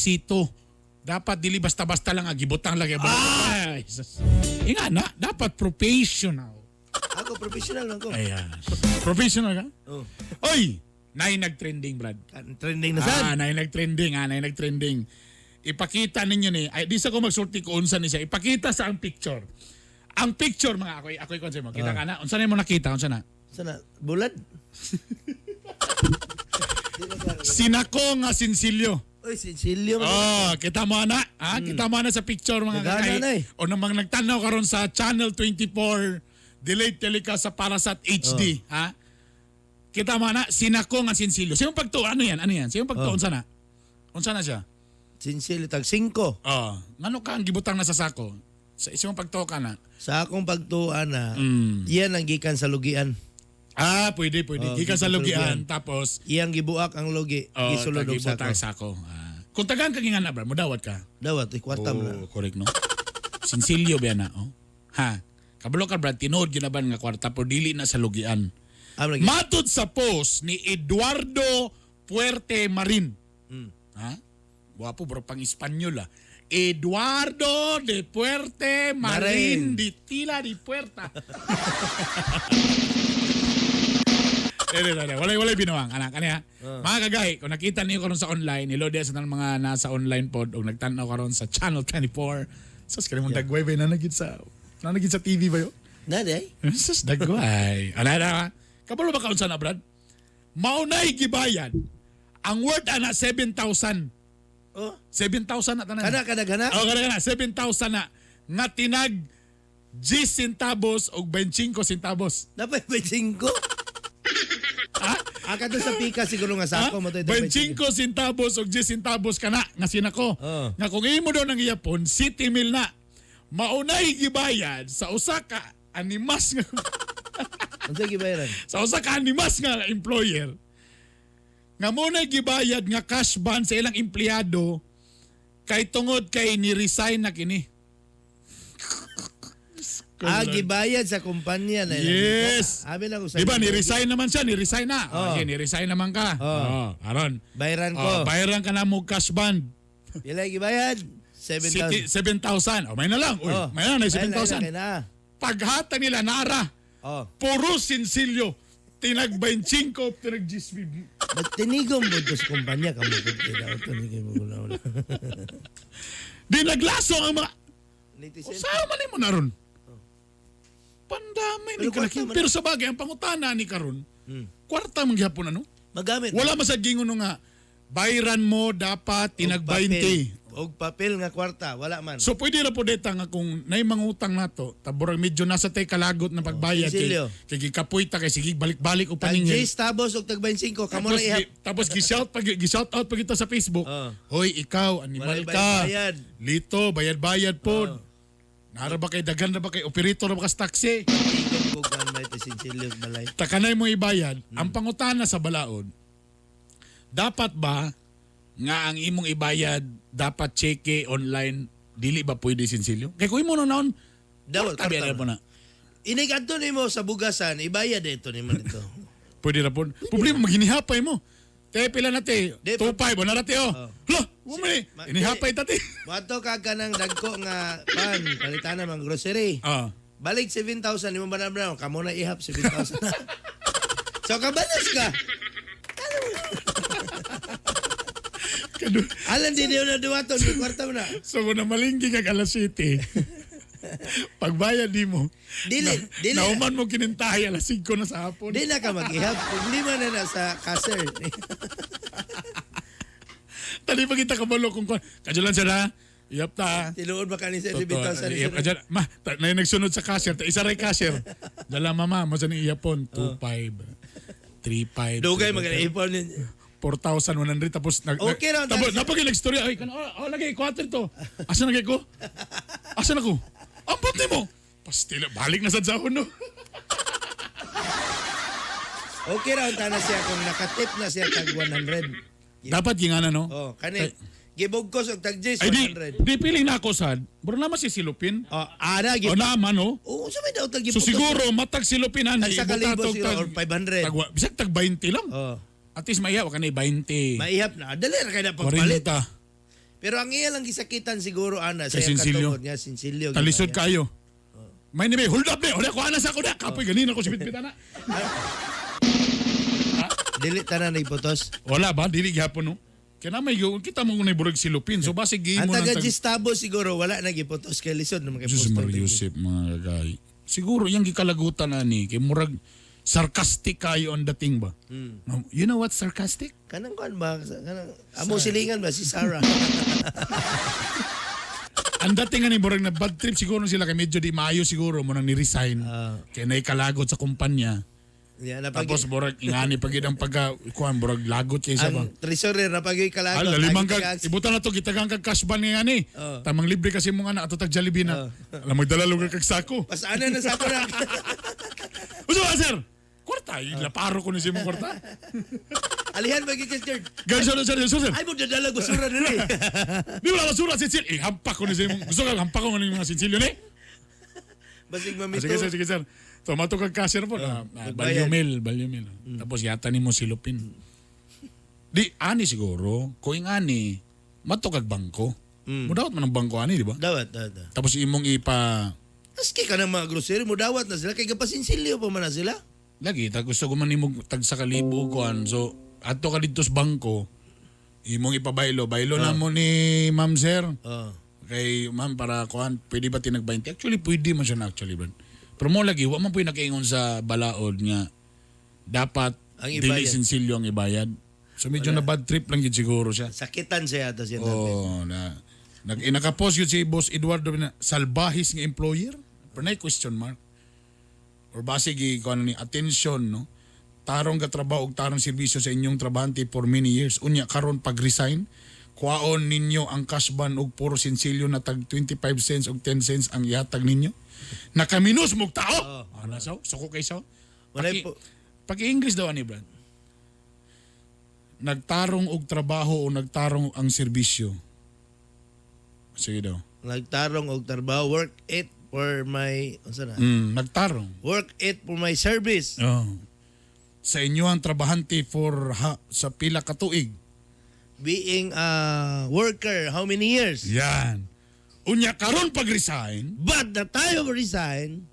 rekwisito. Dapat dili basta-basta lang ang gibutang lang. Ah! Ay, sus. Inga na, dapat professional. Ako, professional man ko. Ayan. Professional ka? Oh. Oy! Nay nag-trending, Brad. Trending na sad. Ah, nay nag-trending, ah, nay nag-trending. Ipakita ninyo ni, ay di sa ko magsulti ko unsa ni siya. Ipakita sa ang picture. Ang picture mga ako'y ako'y konse mo. Kita ka na. Unsa na mo nakita? Unsa na? Sana, bulad. Sinako nga sinsilyo. Uy, sinsilyo man. Oh, kita mo na. Ha? Kita mo na sa picture mga Nagana kakay. na eh. O namang nagtanaw karon sa Channel 24 delayed telecast sa Parasat HD, ha? Kita mo na sinako nga sinsilyo. Siyang pagtuo, ano yan? Ano yan? Siyang pagtuo, unsa na? Unsa na siya? Sinsilyo, tag 5. Oh, ngano ka ang gibutang na sa sako? Sa isang pagtuo ka na. Sa akong pagtuan na, iyan ang gikan sa lugian. Ah, pwede, pwede. Oh, Gikan sa gikan sa lugian, tapos Iyang gibuak ang lugi, oh, gisulod og tagibutang sako. sako. Ah. Kung tagaan ka nga na, bro, mudawat ka. Dawat, kwarta mo na. Oh, correct no. Sinsilyo ba na, oh? Ha. Kabalo ka Brad, tinuod ginaban nga kwarta pero dili na sa lugian. Am lagi. Matod sa post ni Eduardo Puerte Marin. Ha? Wapo bro pang Espanyol ah. Eduardo de Puerte Marin, Marin. de Tila de Puerta. Eh, eh, eh, walay walay binuang anak kaniya. Mga kagay, kung nakita niyo karon sa online, hello diya sa tanang mga nasa online pod og nagtan-aw karon sa Channel 24. Sus kani mong dagway ba nanagid sa TV ba yo? Na day. Sus dagway. Ana na. Kabalo ba ka unsa na Brad? Maunay gibayad. Ang worth ana 7,000. Oh, 7,000 na tanan. kana kada gana. Oh, kana kana 7,000 na nga tinag 10 centavos og 25 centavos. Napay 25. Ha? Aka to sa pika siguro nga sako mo to. 25 centavos og 10 centavos kana nga sinako. Oo. Nga kung imo daw nang iyapon, city mil na. Maunay gibayad sa usa ka animas nga Unsa gibayaran? sa usa ka animas nga employer nga mo na gibayad nga cash ban sa ilang empleyado kay tungod kay ni-resign na kini. Ah, gibayad sa kumpanya na. Yes. Abi lang ko sa Di ba ni-resign naman siya, ni-resign na. Oo. Okay, ni-resign naman ka. Oo. Oh, aron. Bayaran ko. Oh, bayaran ka na mo cash band. Pila gibayad? 7,000. City, 7,000. Oh, may na lang. Uy, Oh. may na lang, Bayad na, 7,000. kay na. Paghata nila, nara. Oh. Puro sinsilyo. Tinag 25, tinag 10. Ba't tinigom mo to sa kumpanya kamo gud kay daot ni kay mo wala. Di naglaso ang mga. Netizen. Sama ni mo na ron. Pandamay ni Pero kwarta kalaki. man- Pero sa bagay, ang pangutana ni karon, kwarta man gihapon ano? Magamit. Wala man sa gingon nga, bayran mo dapat tinag Og papel. 20. Og papel nga kwarta, wala man. So pwede ra po deta nga kung nay mangutang nato, taborang medyo nasa tay kalagot na pagbayad kay Sinsilyo. kay gikapoy ta kay sige balik-balik og Tag paningil. 10 tabos og tag 25 kamo Tapos, na ihap. tapos gi-shout pag gi-shout out pag ito sa Facebook. Oo. Hoy, ikaw animal Walay ka. bayad-bayad. Lito, bayad-bayad pod. Nara ba kay daghan na ba kay operator na ba ka sa taxi? Tigom ko kan may sinsilyo balay. Takanay mo ibayad. Ang pangutana sa balaod, dapat ba nga ang imong ibayad dapat cheque online dili ba pwede sinsilyo? Kay kung imo na naon, Dawat tabi kwarta na po man. na. Inig adto nimo sa bugasan, ibayad ito nimo dito. Pwede ra po. Problema maghinihapay mo. Te pila na te? Di, 2.5 na ra te oh. Oh. Hala, wa man eh. Inihapay ta te. Moadto ka kanang dagko nga pan palitana mang grocery. Ah. Balik 7,000 nimo ba na kamo na ihap 7,000. So kabalos ka. Alan di niyo na duwaton, may kwarta mo na. So kung namalingki kag alas 7, pagbayad di mo, Dili, dili. nauman mo kinintahay alas 5 na sa hapon. Di na ka mag-ihap. Problema na na sa kasser. Tali pa kita kabalo kung kadyo lang sila, iyap ta. Tinuod ba kani sa Totoo. 7,000? Iyap ka dyan. Ma, na yung nagsunod sa cashier. Ta, isa rin cashier. Dala mama, mo sa ni iyapon. 2.5. 3.5. Dugay mag-ipon ninyo. 4,100 tapos nag, Okay ra, tapos dahil- napag nagstorya ay kan oh, oh lagi 4 to asa na kay ko asa na ko ambot nimo pastila balik na sad sa no. Okay ra unta na siya kung nakatip na siya tag 100. Dapat gingana no. Oh, kani gibugkos og tag 10 Ay di 100. di piling na ako sad bro naman si silupin. Oh, ana O gib. naman no. Oh, sa may daw tag So siguro matag silupin ani Tag sa kalibo siguro or 500. Tag, bisag tag 20 lang. Oh, At least maiyaw ka na 20. maihap na. Dali ra kay na pagpalit. 40. Pero ang iya lang gisakitan siguro ana sa Kay iyang sinsilyo. katungod nga sinsilyo. Talisod gid ba kayo. May ni hold up ni. Wala ko ana sa ako na. Kapoy ganina ko si bitbit ana. niya? Dili tanan nagputos. Wala ba? Dili gihapon no. Kaya na may kita mo kung burag silupin. So basi Ang mo taga ng tag- Gistavo siguro wala nagiputos kay lisod naman kay Jesus posto. Maria Joseph, mga gagay. Siguro yung gikalagutan ani kay murag sarcastic kayo ang dating ba? You know what sarcastic? Kanang kuan ba, kanang amo silingan ba si Sarah? Ang dating ani murag na bad trip siguro sila kay medyo di maayo siguro mo nang ni-resign. Ah. Kay naikalagot sa kumpanya. Yeah, napag Tapos murag ingani pag ang pagka kuan murag lagot kay siya ba? Ang treasurer na pag kalagot. Ala, limang kag, ibutan na to, gitagang kag cash ban nga ni. Oh. Tamang libre kasi mong anak, ato tag Jollibee na. Alam, magdala lugar kag sako. Pasana na sa ako na. Uso ba, sir? Kwarta, ilaparo ko ni si mong kwarta. Alihan ba gyud sir? Ganyan, sir, sir, sir, sir. Ay mo dadala basura diri. Di wala basura, sinsil. Eh, hampak ko ni si mong, gusto ka, hampak ko ni mga sinsilyo ni. Basig Ah, mamito. sige, sir, sige, sir. Tomato kag cashier po. Magbayad. Value meal, value meal. Tapos yata ni mo silupin. Di, ani siguro, kung ani, mato kag bangko. Mudawat man ang bangko ani, di ba? Dawat, dawat. Dawat. Tapos imong ipa. Maski ka ng mga grocery mo dawat na sila kay gapasinsilyo pa man na sila. Lagi, tag gusto ko man nimo tag sa kalibo kuan. So, adto ka dito sa bangko, imong ipabaylo. Baylo na mo ni ma'am sir. Oh. Kay ma'am para kuan, pwede ba tinag 20? Actually, pwede man siya na actually, bro. Pero mo lagi, wa man po yung nakaingon sa balaod nga dapat Ang dili ibayad. sinsilyo ang ibayad. So medyo na bad trip lang yun siguro siya. Sakitan siya ato siya. Oh, na nag nakapost yun si Boss Eduardo na salbahis nga employer. Pero na question mark. Or basig kuan ni attention no. Tarong ka trabaho og tarong serbisyo sa inyong trabahante for many years. Unya karon pag-resign, kuwaon ninyo ang cash ban og puro sinsilyo na tag 25 cents og 10 cents ang ihatag ninyo. Nakaminus mog tao. Oh. Ana saw, suko kay saw. Walay Paki, po. paki-English daw ani Brad. Nagtarong og trabaho o nagtarong ang serbisyo. Sige daw. Nagtarong og trabaho, work it for my unsa na? Nagtarong. Work it for my service. Oh. Sa inyo ang trabahante for ha, sa pila ka tuig. Being a worker, how many years? Yan. Unya karon pag-resign, But the time of resign,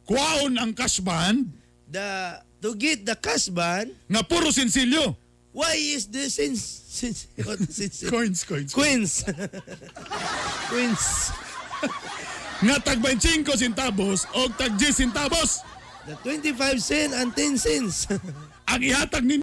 kuwaon ang cash band the to get the cash ban, nga puro sinsilyo. Why is this since what is it? Coins, coins. Queens. Queens. Nga tag 25 centavos o tag 10 centavos The 25 cent and 10 cents. ang ihatag ninyo.